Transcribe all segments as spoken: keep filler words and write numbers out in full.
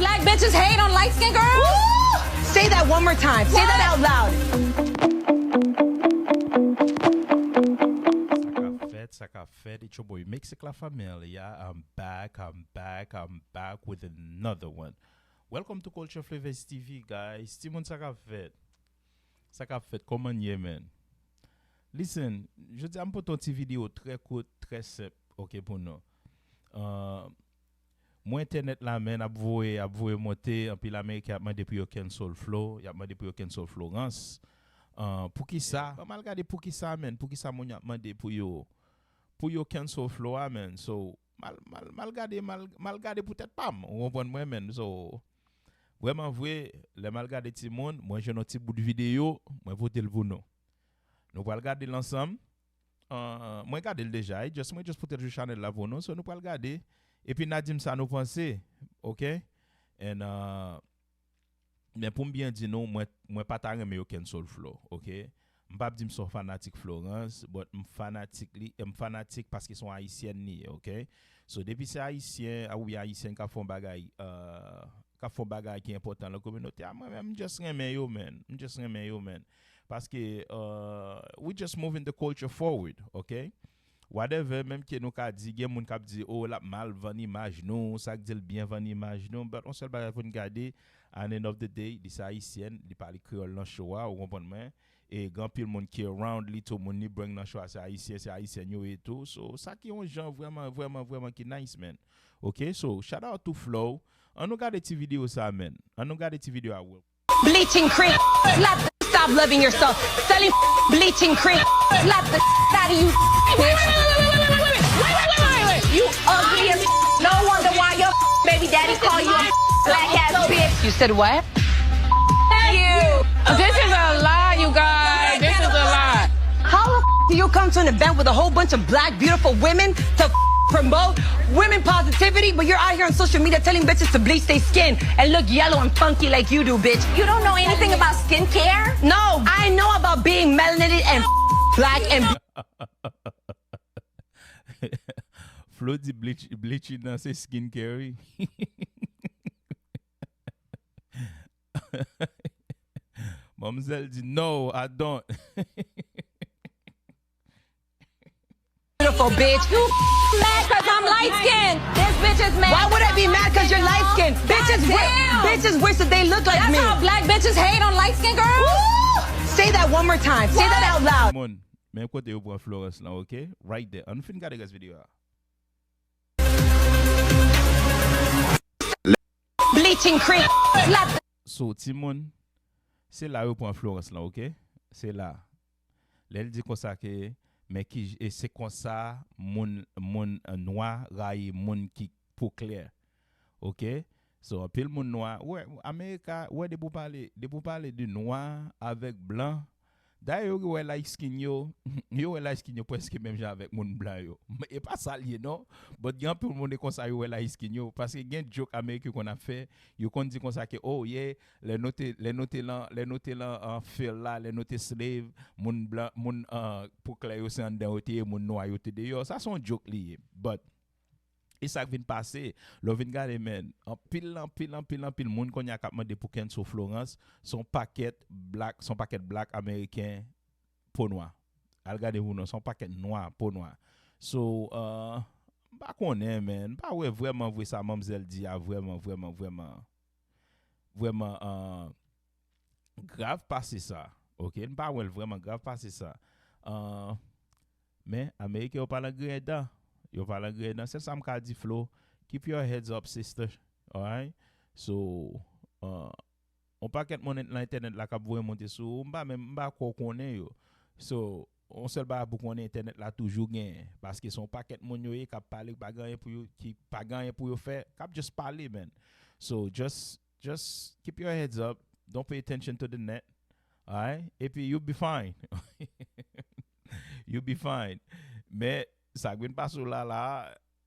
Black bitches hate on light skin girls. Say that one more time. Say that out loud. Sa k ap fèt, sa k ap fèt, it's your boy Mexic La Familia. I'm back, I'm back, I'm back with another one. Welcome to Culture Flavors T V, guys. Timoun, sa k ap fèt? Sa k ap fèt? Kòman n ye, man? Listen, jodi a m pote yon ti videyo trè kout, trè senp, ok, pou nou. Uh, Mwen entènèt la, man, ap voye, ap voye monte, anpil Ameriken ap mande pou yo cancel Flo, y ap mande pou yo cancel Florence. Uh, poukisa? Ban m al gade poukisa, man, poukisa moun yo ap mande pou yo, pou yo cancel Flo a, man. So, m al, m al, m al gade, m al, m al gade pou tèt pa m, ou konprann mwen, man. So, vrèman vre, lè m al gade timoun, mwen jwenn yon ti bout videyo, mwen pote l pou nou. Nou pral gade l ansanm. Uh, mwen gade l deja, e just, mwen just pote l sou chanèl la pou nou, so nou pral gade, epi n a di m sa nou panse, ok? And, uh, men pou m byen di nou, mwen, mwen pa ta renmen yo cancel Flo, ok? M p ap di m se yon fanatik Florence, but m fanatik li, e m fanatik paske se yon ayisyèn li ye, ok? So, depi se ayisyen, a, oubyen ayisyèn k ap fè yon bagay, uh, k ap fè yon bagay ki enpòtan nan kominote a, mwen menm, m just renmen yo, man. M just renmen yo, man. Paske, uh, we just moving the culture forward, ok? Whatever, menm ke nou ka di, gen moun k ap di, oh, l ap mal vann imaj nou, sa k di l byen vann imaj nou, but yon sèl bagay pou n gade, at the end of the day, li se ayisyèn, li pale kreyòl nan show a, ou konprann mwen? E gen anpil moun ki around li tou, moun li bring nan show a se ayisyen, se ayisyèn yo ye tou. So, sa ki yon jan vrèman, vrèman, vrèman ki nice, man. Ok, so, shout out to Flo. Ann nou gade ti videyo sa, man. Ann nou gade ti videyo a, Will. Bleaching cream. Slap the stop loving yourself. Selling bleaching cream. Slap the out of you, bitch. You ugly as no wonder why your baby daddy call you a black ass bitch. You said what? You. This is a lie, you guys. This is a lie. How the do you come to an event with a whole bunch of black beautiful women to promote women positivity, but you're out here on social media telling bitches to bleach their skin and look yellow and funky like you do, bitch? You don't know anything about skincare? No, I know about being melanated and black and Flo di bleach, bleaching nan se skincare. Manmzèl di, no, I don't. Beautiful bitch. You mad cause I'm light skinned. This bitch is mad. Why would I be mad cause you're light skinned? Bitches wish, bitches wish that they look like me. That's how black bitches hate on light skinned girls. Say that one more time. Say that out loud. Mon, men kote yo pran Florence lan, ok? Right there. Ann fin gade rès videyo a. Bleaching cream. Slap. So, timoun, se la yo pran Florence lan, ok? Se la. Lè l di konsa ke, men ki, e se konsa moun, moun nwa rayi moun ki po klè. Ok? So, anpil moun nwa, wè, Amerika, wè, depi w pale, depi w pale de nwa avèk blan, dayè yo wè light skin yo, yo wè light skin yo prèske menm jan avèk moun blan yo. E pa sa l ye non, but gen anpil moun e konsa yo wè light skin yo, paske gen joke Ameriken konn ap fè, yo konn di konsa ke, oh yeah, lè nou te, lè nou te lan, lè nou te lan an field la, lè nou te slave, moun blan, moun an po klè yo se anndan yo te ye, moun nwa yo te deyò. Sa se yon joke li ye. But, e sa k vin pase, lè w vin gade, man, anpil, anpil, anpil, anpil moun kounye a k ap mande pou cancel Florence, se yon pakèt black, se yon pakèt black Ameriken po nwa. Al gade pou nou, se yon pakèt nwa, po nwa. So, uh, m pa konnen, man, m pa wè vrèman vre sa manmzèl di a vrèman, vrèman, vrèman, vrèman, uh, grav pase sa. Ok, m pa wè l vrèman grav pase sa. Uh, men, Ameriken yo pa lan griyen dan. Yo pa lan griyen dan. Sèl sa m ka di, Flo, keep your heads up, sister. Alright? So, uh, yon pakèt moun lan entènèt la k ap voye monte sou ou, m pa menm, m pa kwè w konnen yo. So, yon sèl bagay pou konnen, entènèt la toujou genyen. Paske se yon pakèt moun yo ye k ap pale, k pa gen anyen pou yo, ki pa gen anyen pou yo fè, k ap just pale, man. So, just, just keep your heads up. Don't pay attention to the net. Alright? Epi, you'll be fine. You'll be fine. Men, sa k vin pase w la, la,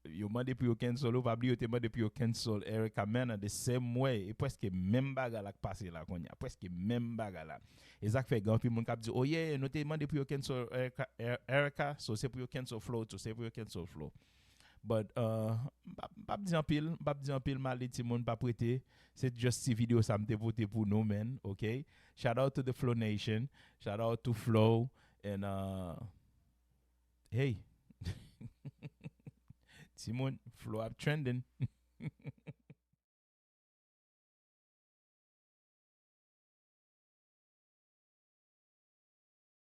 yo mande pou yo cancel ou, pa bliye yo te mande pou yo cancel Erica Mena the same way. E prèske menm bagay la k pase la kounye a. Prèske menm bagay la. E sa k fè gen anpil moun k ap di, oh yeah, nou te mande pou yo cancel Erica, Er-, Erica, so se pou yo cancel Flo tou, se pou yo cancel Flo. But uh, m p ap di anpil, m p ap di anpil, m ale timoun, p ap rete. Se just ti videyo sa m te pote pou nou, man, ok? Shout out to the Flow Nation, shout out to Flow, and uh, hey, timoun, Flow ap trending.